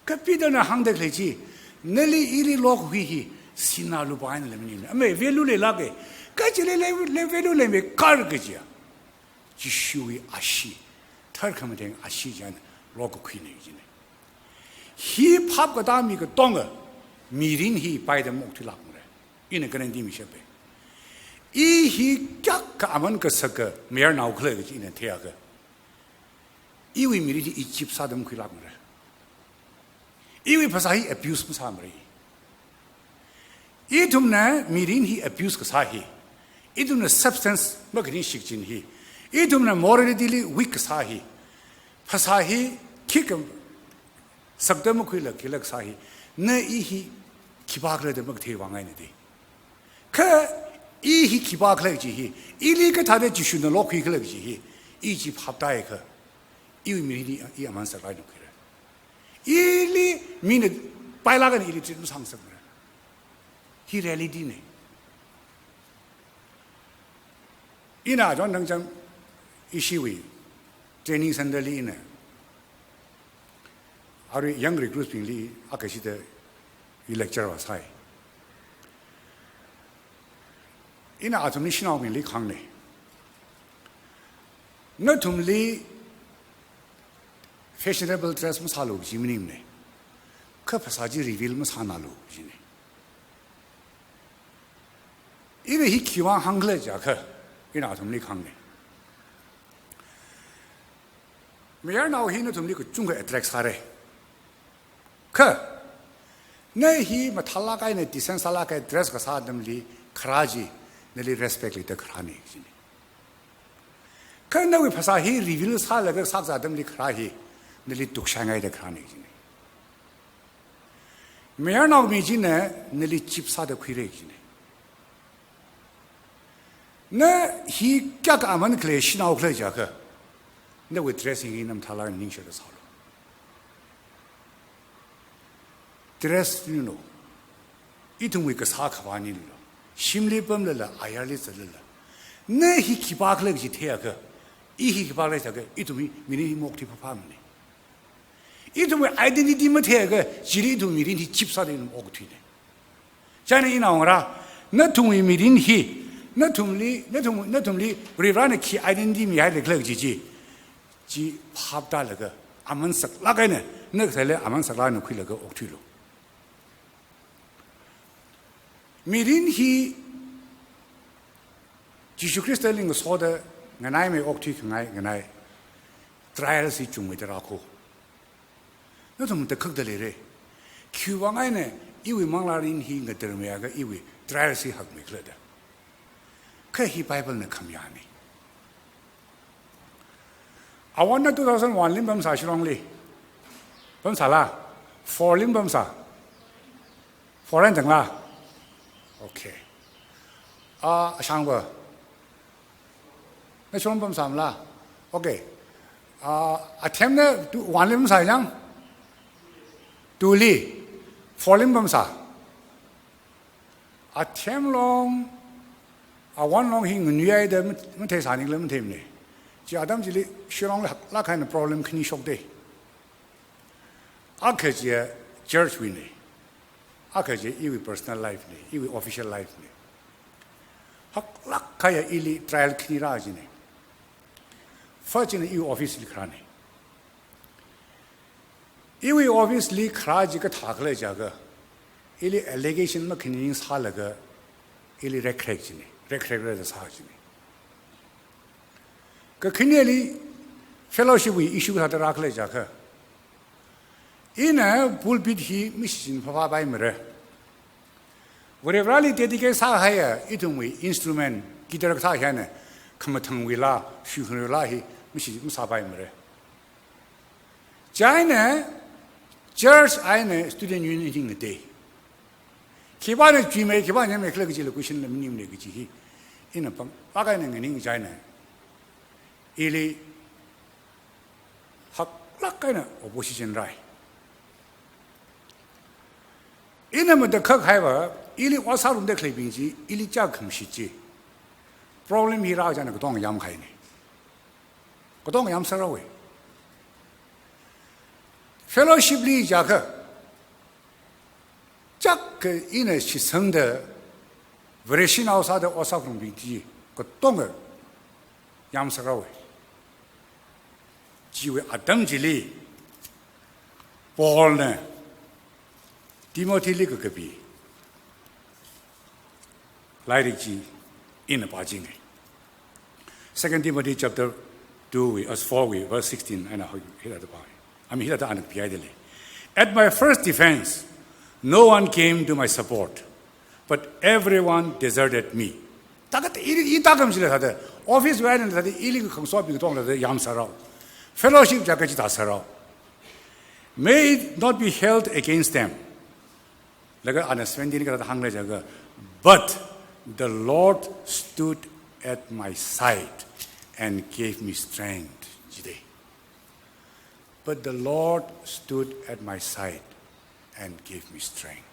Kha Peterna hāngda khalei chi, nali ili lokhui hi sinā lupā einala maningmane. Amei value leilāke. Kha chili lei, lei value leimeikar kajiya Jishuwui ashee, tharkhamatheng ashee china lokakhuine jine. Hi phap katā mi katonga mirin hi paida maokthuilākmare. Ina guarantee mishape. I hi kayākha aman kasaka mayarnao khala kaji ina theiakha, iwui mirin hi i cheap sāda makhuilākmare. Iwui phasā hi abuse masāmare. Ithumna mirin hi abuse kasā hi, ithumna substance makaningshik chin hi, ithumna morality li weak kasā hi, phasā hi khikha sakda makhuila khila kasā hi, na i hi khipākhala da makathei vang eina de. Kha i hi khipākhala kaji hi, ili kathāda Jishuna lokhui khala kaji hi, i chi phaptāhaiakha, iwui mirin hi i aman saklāk eina khuire. Ili mina pailāk eina ili treat masāngasakmare. Hi reality ne. Ina John Nangcham ishiwui training center li ina arui young recruits bingli akha shida i lecture vāsai. Ina athumli shanaobingli kahāngne. Nathumli fashionable dress masālu kaji maningmane. Kha phasā chi reveal masānalu kajine. Ina hi khiwui vang hāngkhala jiakha, ina athumli kahāngne. Mayarnao hi nathumli kachungkha attract sāre. Kha, na hi mathālāk eina decent sālāk eina dress kasā atamli kharā chi, nali respect leida kharāne jine. Kha nawui phasā hi reveal sālaga sākazā atamli kharā hi, nali tukshaingaida kharāne jine. Mayarnao mi china nali cheap sāda khuire jine. Na hi kayākha aman khalei shanao khala jiakha, nawui dressing hi na mathālāk eina ningshāda sālu. Dress nilu, ithumwui kasā khavā nilu, shimli pamlala, ayarli zatlala, na hi khipākhala kaji theiakha, i hi khipākhala jiakha, ithum hi mirin hi maokthui phāphāmana. Ithumwui identity matheiakha, chili ithum mirin hi chip sāda ithum okthuina. Chieina ina hāngra, nathumwui mirin hi, nathumli, nathum, nathumli Varivarana khi identity mihailakhala kaji chi, chi phap tālaga, aman saklāk eina, na kathāli aman saklāk eina khuilaga okthuilu. Mirin hi Jishu Khristali ngasoda nganaimei okthui khangai nganai trials hi chungmeida rākho. Nathum takhakta leira. Khiwui vang eina iwui manglārin hi ngatarmeiakha iwui trials hi hakmeikhala da. Kha hi Biblena khamayāna. Awonna two thousand one li mapamsā Shillongli? Pamsāla? Four li mapamsā? Four eina tangla? Okay. Ah, ashangva? Na Shillong pamsāmala? Okay. Ah, athemna two, one li pamsā yang? Two li. Four li mapamsā? Athem long, a one long hi nganuihaida mat-, matheisāningla matheimana. Chi atam chili Shillongli haklāk eina problem khani shokda. Akha chiya church wuina. Akha chiya iwui personal life na, iwui official life na. Haklāk eina ili trial khani rā china. First china iwui office li kharāna. Iwui office li kharā chi kathākhala jiakha, ili allegation makhani sālaga, ili rekrek china, rekrekra da sā china. Kakhaneli fellowship wui issue kathāda rākhala jiakha, ina pulpit hi mashichin phāphāpaimara. Varivarali dedicate sāhaiya ithumwui instrument, guitar kathā hi eina khamathangwuila, shuikhangaruila hi mashi masāpaimara. Chieina church eina student union hi ngatei. Khipāna chuimei, khipāna nyameikhala kajila question la maningmana kaji hi ina pangpākha eina nganing chieina, ili haklāk eina opposition rāi. Ina matakhak haiva, ili ot sārumda khaleibing chi, ili chāk khamashit chi, problem hi rā chieina katonga yamkahaina. Katonga yamsāraowa. Fellowship li jiakha, chāk ina shitsangda, Vareshinao sāda ot sākharumbing chi, katonga yamsāraowa. Chiwui atam chili, Paulna Timothyli kakapi lairik chi ina pāchinga. Second Timothy chapter two wui, as four wui, verse sixteen, eina hoi, hithāda pāi. I mean, hithāda ana pihaida lei. At my first defense, no one came to my support, but everyone deserted me. Taka ta ili, i takam chila thāda, office wui eina thāda, ili khangasotbing katonga thāda yamsārao. Fellowship jiakha chithā sārao. May it not be held against them. Laga ana seventeen kathāda hānglei jiakha, but the Lord stood at my side and gave me strength. Jide. But the Lord stood at my side and gave me strength.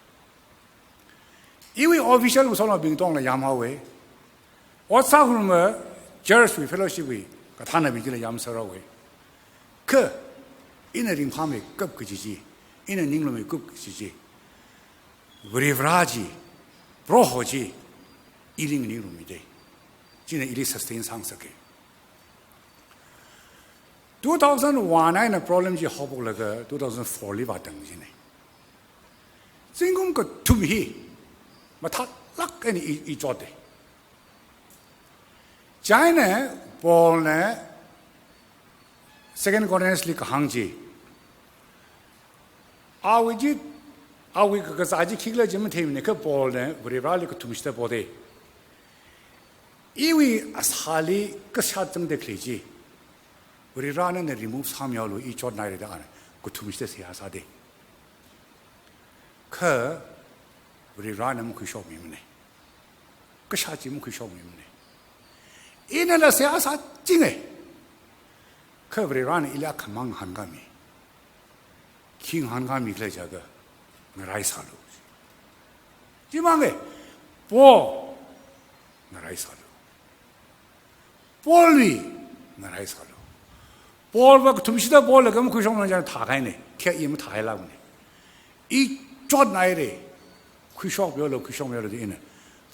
Iwui official ngasotnaobing katongala yamhaowa. Ot sākharumma church wui, fellowship wui kathānabing chila yamsāraowa. Kha ina ringphāmeikap kaji chi, ina ninglummeikap kaji chi, Varivara chi, Proho chi, ili nganingrummida. China ili sustain sāngasaka. Two thousand one eina problem chi haophoklaga two thousand four li vātang china. Zingkum kathum hi mathālāk eina i, i chotda. Chieina Paulna Second Corinthians li kahāng chi, awui chi, awui kakazā chi khikhala chi matheimana, kha Paulna Varivarali kathumshida poda. Iwui asāli kashāt zangda khalei chi, Varivara nana remove sāmihaolu, i chotnaira da ana kathumshida seihā sāda. Kha Varivarana makhuishokmimana. Kashāt chi makhuishokmimana. Inala seihā sāchinga. Kha Varivarana ili akhamang ngahānkāmi. Khi ngahānkāmikhala jiakha, ngaraisālu. Chimang e, Paul ngaraisālu. Paulwui ngaraisālu. Paul va kathumshida Paul laga makhuishokmana china thākahaina, kha i mathāhailākmana. I chotnahaira, khuishokmilu, khuishokmilu da ina.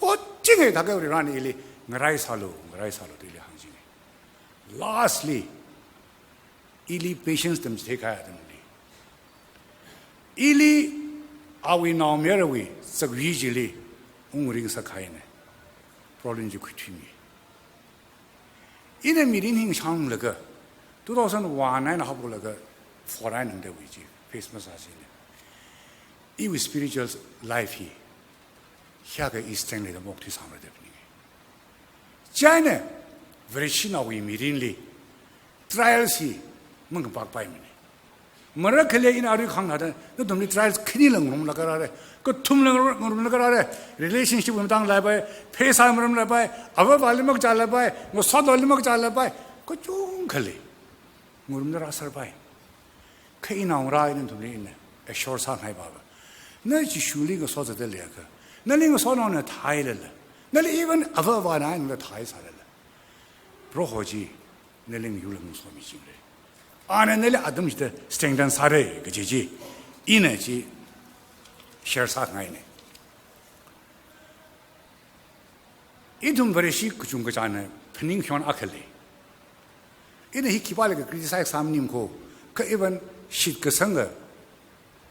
Pochinge thākha Varivarana ili ngaraisālu, ngaraisālu da ili hāngchinga. Lastly, ili patience tamchitheikahai atamli, ili awui naomayarawui zakwi chili ungring sākahaina. Problem chi khuithuimi. Ina mirin hi shanglaga, two thousand one eina haophoklaga four eina nangdawui chi, face masāsina. Iwui spiritual life hi, hiyākha i strength leida maokthuisāmara da phaninga. Chieina, Vareshinaowui mirinli, trials hi mangpakpaimana. Marakhali ina arui kahāng thāda, nathumli trials khanila ngarumlaga rāra, kathumla ngarumlaga rāra, relationship wui matangla pai, pheisā maramla pai, avāvali makachāla pai, ngasotnaoli makachāla pai, kachungkhali ngarumda rāserpai. Kha ina ngarā ina nathumli ina assure sāngai baba. Na Jishuli ngasotda leiakha, nali ngasotnaona thāhailala, nali even avāvana nali thāhaisālala, Proho chi nali ngayurli ngasomichingra. Ana nali atam chida strengthen sāra kaji chi, ina chi share sāngaina. Ithum Vareshi kachungkachāna phaning khayāng akha lei. Ina hi khipālaga criticize sāmaningmana, kha even shitkasanga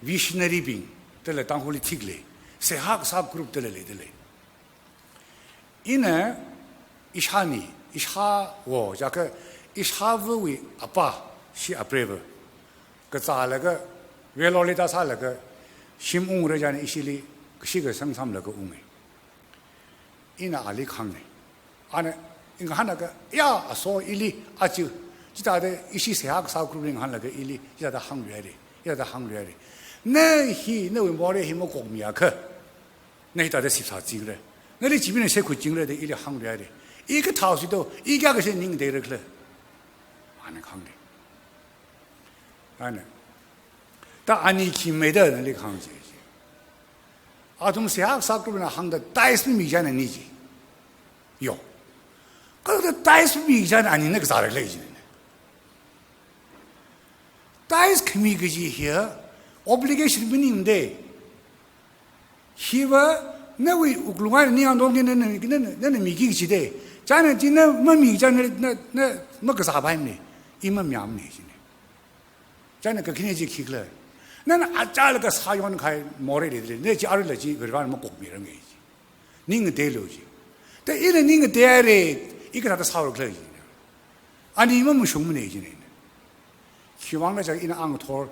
visionary bing dala Tangkhulli thik lei, seihā kasā group dala leidalei. Ina ishāni, ishāwo jiakha, ishāvawui apa, shi apreiva kazālaga, velorli tāsālaga, shim ungra china ishili kashi kasang samlaga unga. Ina ali kahāngna. Ana i ngahānlaga, ya, aso ili aja, chithāda ishi seihā kasā groupli ngahānlaga ili chithāda hāngluihaira, chithāda hāngluihaira. Na hi, nawui morei hi makokmiakha, na hithāda sipsāchingra, nali chibingna seikhuichingra da ili hāngluihaira. I kathāo sito, i kayākha ning ngateira khala, ana kahāngna. Ana, ta ani khi meida nali kahāng chi. Athum seihā kasā groupna hāngda tithes mimi china ni chi. Yo. Kha tithes mimi china anina kazāra khala jina. Tithes khami kaji hiya obligation maningmada. Hiva nawui wuklung eina ningyāng tongki nana, nana, nana miki kajida. China chi na mami china na, na, na makazāpaimana. I mamayāmana jina. China kakhane chi khikhala, nana achālaga sāyon kahai morei leidalei, na chi aruila chi Varivarana makokmiranga ji. Ning ngateilu ji. Ta ina ning ngateihaira, i kathāda sāra khala ji. Ani mamashungmana jina. Khiwuivang khala jiakha ina ngathor,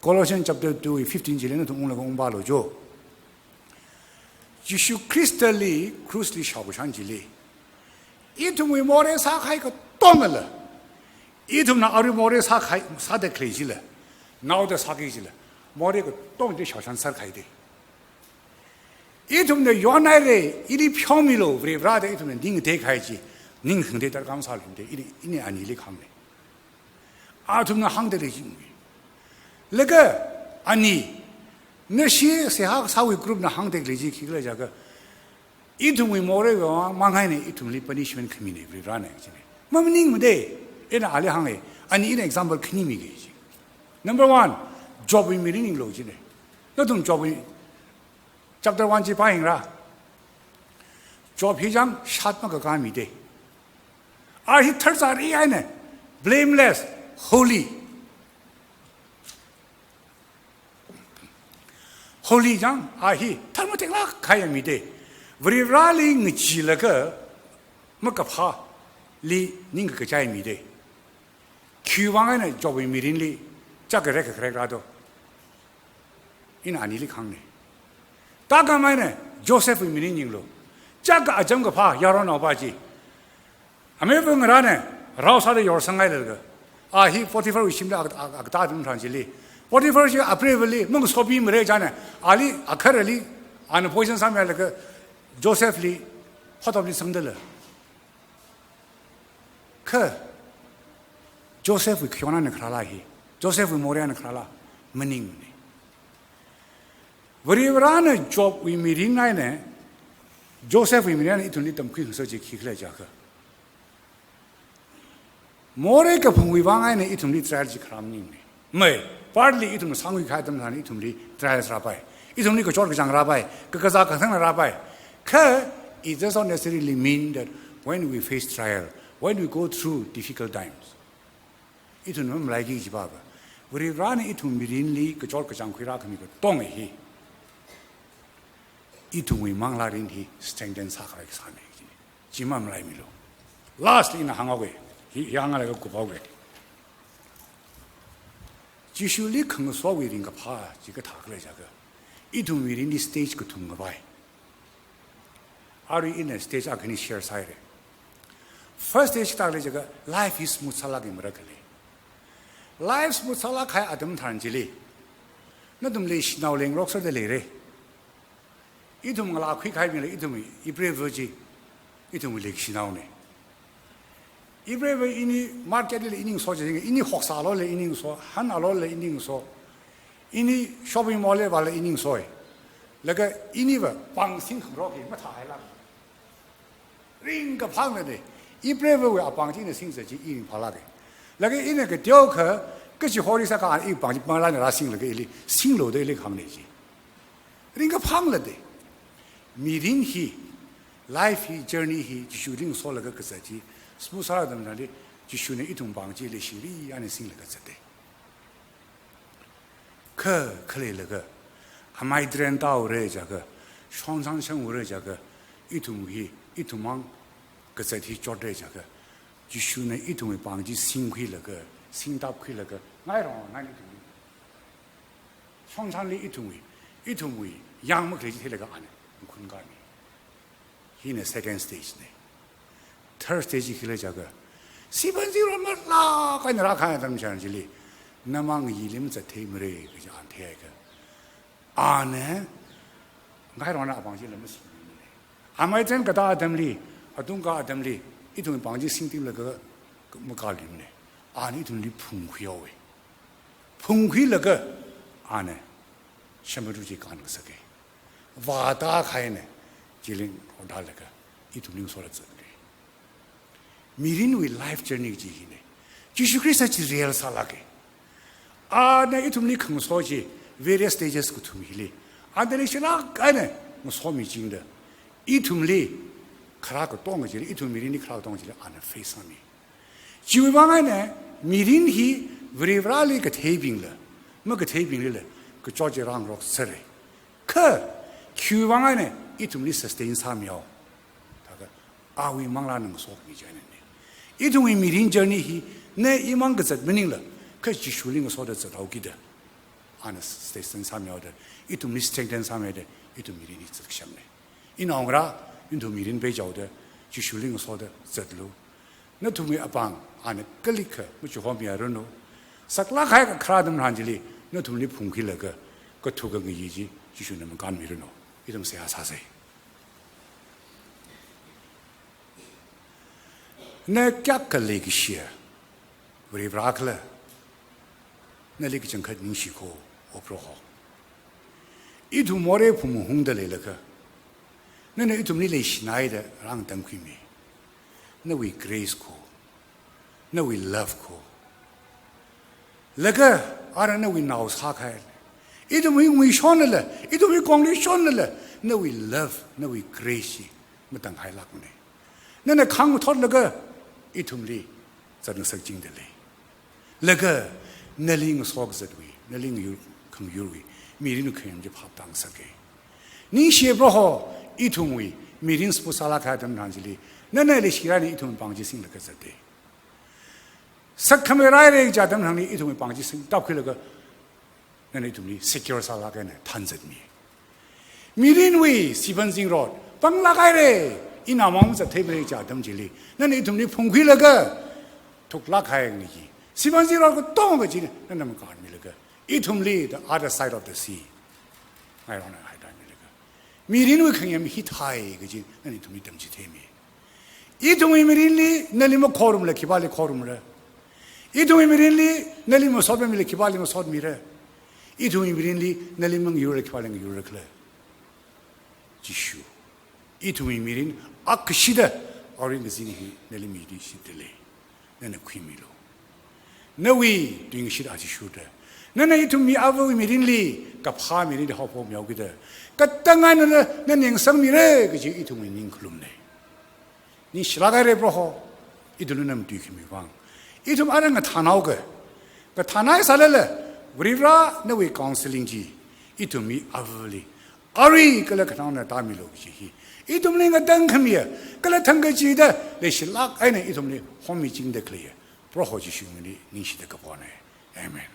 Colossians chapter two fifteen chili nathum unglaga ungpālu jo. Jishu Khristali krushli shaokashan chili, ithumwui morei sākahai katongala, ithumna arui morei sākahai, sāda khalei chila, naoda sāki chila, morei katong chi shaoshanser kahaida. Ithumna yonhaira, ili pheomilu Varivara da ithumna ning ngateikahai chi, ning khangatei darkar masālungda, ini, ini anili kahāngna. Athumna hāngda lei chi ungmi. Laga ani, nashi seihā kasāwui groupna hāngda lei chi khikhala jiakha, ithumwui moreiwui vang mang haina, ithumli punishment khamina, Varivarana jina. Mamaningmada, ina ali hānga, ani ina example khani miga ji. Number one, Jobwui mirin yanglu jina. Nathum Jobwui chapter one chi pāyangra. Job hi chang shat makakā mida. A hi tharzari eina, blameless, holy. Holy chang, a hi tharmatenglāk kahai mida. Varivarali ngacheelaga makaphāli ningkakachai mida. Khiwuivang eina Jobwui mirinli chāk kharek kharek rādo. Ina anili kahāngna. Tākam eina Josephwui mirin yanglu. Chāk acham kaphā yaronnaopā chi, ameiva ngarāna rao sāda yorsangngailaga, a hi Potipharwui shimli ak-, ak-, akatā atam tharan chili, Potiphar chi apreivali mangasopimara china, ali akharali, ana poison sāmilaga Josephli phatopli sangdala. Kha Josephwui khayonna kharāla hi, Josephwui morei eina kharāla, maningmana. Varivarana Jobwui mirin eina, Josephwui mirin eina ithumli tamkhuingasak chi khikhala jiakha, morei kaphungwui vang eina ithumli trial chi kharā maningne. Mai, partly ithum sangui kahai atam tharan ithumli trials rāpai. Ithumli kachot kachāng rāpai, kakazā kathang rāpai. Kha, it does not necessarily mean that when we face trial, when we go through difficult times, ithumna mamalaiki kajiva va, Varivarana ithum mirinli kachot kachāng khuirākhami katonga hi ithumwui manglārin hi strengthen sākhavai kasāna. Chi mamalaimilu. Lastly, ina hānghaoga, hi, hi hānglaga kuphaoga. Jishuli khangasowui ringkaphā chi kathākhala jiakha, ithum mirinli stage kathum khavai. Arui ina stage akhani share sāhaira. First stage kathākhala jiakha, life hi smooth sālāk eina marakhali. Life smooth sālāk kahai atam tharan chili, nathumli shanao lengrokserda leira. Ithum ngalā khuikahai mila ithum ipreiva chi, ithum leishinaona. Ipreiva ini market li iningso chi, ini hoksālo le iningso, hanalo le iningso, ini shopping mall li vāla iningsoi. Laga iniva pāng singkhangarok hi mathāhailāk. Ringkaphānglada, ipreivawui apāng chi ina singzat chi i ringphālāka. Laga ina kateokha, kachi hori sākha i pāng chi pānglāk eina rāsinglaga ili, singlu da ili khangne chi. Ringkaphānglada. Mirin hi, life hi, journey hi, Jishuli ngasolaga kazat chi, smooth sālāk atam tharanli, Jishuna ithum pāng chi leishiri eina singlaga zatta. Kha, khaleilaga, amai dren tāura jiakha, shongzang shangura jiakha, ithum hi, ithum mang kazat hi chotra jiakha, Jishuna ithumwui pāng chi singkhuilaga, singtapkhuilaga, ngairong ngai ithum. Shongzangli ithumwui, ithumwui, yang makhalei chi theilaga ana, khunkami. Hina second stage na. Third stage hi khikhala jiakha, siphan zingrot malāk eina rākahai atam tharan chili, namang yili mazat theimara kaji ana theihaiakha, ana ngairongna apāng chila masingmana. Amai dren katā atamli, atungkha atamli, ithum pāng chi singtimlaga makāluimana. Ana ithumli phungkhuihaowa. Phungkhuilaga, ana shamaru chi kānngasaka. Vātākahaina, chili rotdalaga, ithumli ngasoda zatna. Mirinwui life journey chi hina. Jishu Khrista chi real sālāka. Ana ithumli khangaso chi various stages kathum hili, ana leishilāk eina ngasomichingda, ithumli kharā katonga chili, ithum mirinli kharā katonga chili, ana face sāmi. Chiwui vang eina mirin hi Varivarali katheibingla, makatheibinglila, kachot chi rāngarokserra. Kha, khiwui vang eina ithumli sustain sāmihao. Thākha, awui manglāna ngasokhami china. Ithumwui mirin journey hi, na imang kazat maningla, kha Jishuli ngasoda zathaokida, ana sustain sāmihaoda, ithumli strengthen sāmihaoda, ithum mirin hi zatkashamna. Inaongarā, nathum mirin peichaoda, Jishuli ngasoda zatlu. Nathumwui apāng, ana kalikha machuhomiranu. Saklāk kahai kharā atam tharan chili, nathumli phungkhuilaga, kathuka ngayi chi, Jishuna makānmiranu. Ithum seihā sāsa. Na kayākha leikashiya Varivara khala, nali kachangkhat ningshikho, O Proho. Ithum morei phungungda leilakha, nana ithumli leishinaida rāngatangkhuimi. Nawui grace kho, nawui love kho. Laga, ara nawui nao sākahai. Ithumwui nguishonlala, ithumwui conditionlala, nawui love, nawui grace chi matanghailākmana. Nana khāngthotlaga, ithumli zatngasakchingda lei. Laga, nali ngasokazatwui, nali ngayur, khangayurwui, mirin khayam chi phaptāngasaka. Ningshi Proho, ithumwui, mirin smooth sālāk kahai atam tharan chili, nana leishirāni ithum pāng chi singlaga zatta. Sakkhamei rāhaira kaja atam tharanli ithumwui pāng chi singtapkhuilaga, nana ithumli secure sālāk eina thanzatmi. Mirinwui siphan zingrot panglāk haira, ina mang mazat theimara kaja atam chili, nana ithumli phungkhuilaga, thuklāk kahai ngayi, siphan zingrot katonga chi nana makānmilaga, ithumli the other side of the sea ngairongna haitamilaga, mirinwui khayam hi thāi kaji nana ithumli tamchitheimi. Ithumwui mirinli nali makhorumla khipāli khorumra? Ithumwui mirinli nali masotmimila khipāli masotmira? Ithumwui mirinli nali mangyur khipāli ngayur khala. Jishu. Ithumwui mirin akashida arui ngazin hi nali midi shitdalei. Nana khuimilu. Nawui tuingashit aja Jishu da. Nana ithumwui avawui mirinli, kaphā mirinli haophokmihaokida. Katang eina nana ningsangmira kaji ithumwui ningkhalumnei. Ningshilāk haira Proho, ithumli nana matuikhami vang. Ithum ara ngathānhaoga. Ngathānhai sālala, Varivara nawui counseling chi, ithumwui avali. Arui kala khanaona tāmilu kaji hi. Ithumli ngatangkhamiya, kala thangkachida, leishilāk eina ithumli homichingda khaleiya. Proho Jishu mingli ningshida kapona. Amen.